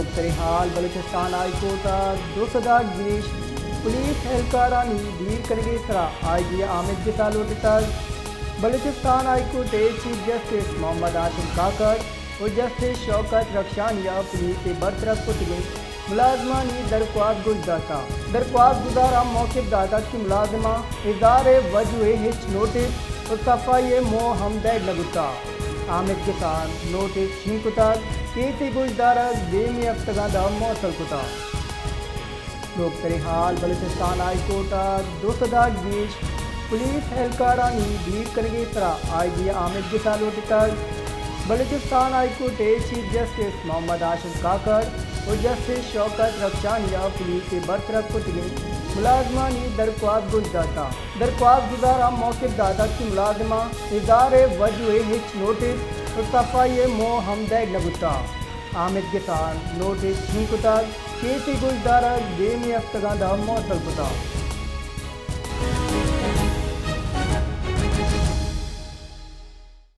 نوکتریں حال، Balochistan high court ء دو سد ء گیش پولیس اہلکارانی دیر کنگ ء سرا آئی جی آمید گس ء لوٹتگ۔ بلوچستان ہائی کورٹ ء چیف جسٹس محمد ہاشم کاکڑ و جسٹس شوکت رخشانی ء پولیس ء برطرف کتگیں ملازمانی درخواست گوش داتگ۔ درخواست گزاراں موقف داتگ کہ ملازماں اظہار وجہ ء ہچ نوٹس و صفائی ء موہ ہم دئیگ نہ بوتگ۔ آمید گس ء نوٹس شنگ کتگ، کیس ء گوشدارگ دیمی ہفتگاں داں موصل کتگ۔ نوکتریں حال، بلوچستان ہائی کورٹ ء دو سد ء گیش پولیس اہلکارانی دیر کنگ ء سرا آئی جی آمید گس ء لوٹتگ۔ بلوچستان ہائی کورٹ ء چیف جسٹس محمد ہاشم کاکڑ و جسٹس شوکت رخشانی ء پولیس ء برطرف کتگیں ملازمانی درخواست گوش داتگ۔ درخواست گزاراں موقف داتگ کہ ملازماں اظہار وجہ ء ہچ نوٹس و صفائی ء موہ ہم دئیگ نہ بوتگ۔ آمید گس ء نوٹس شنگ کتگ، کیس ء گوشدارگ دیمی ہفتگاں داں موصل کتگ۔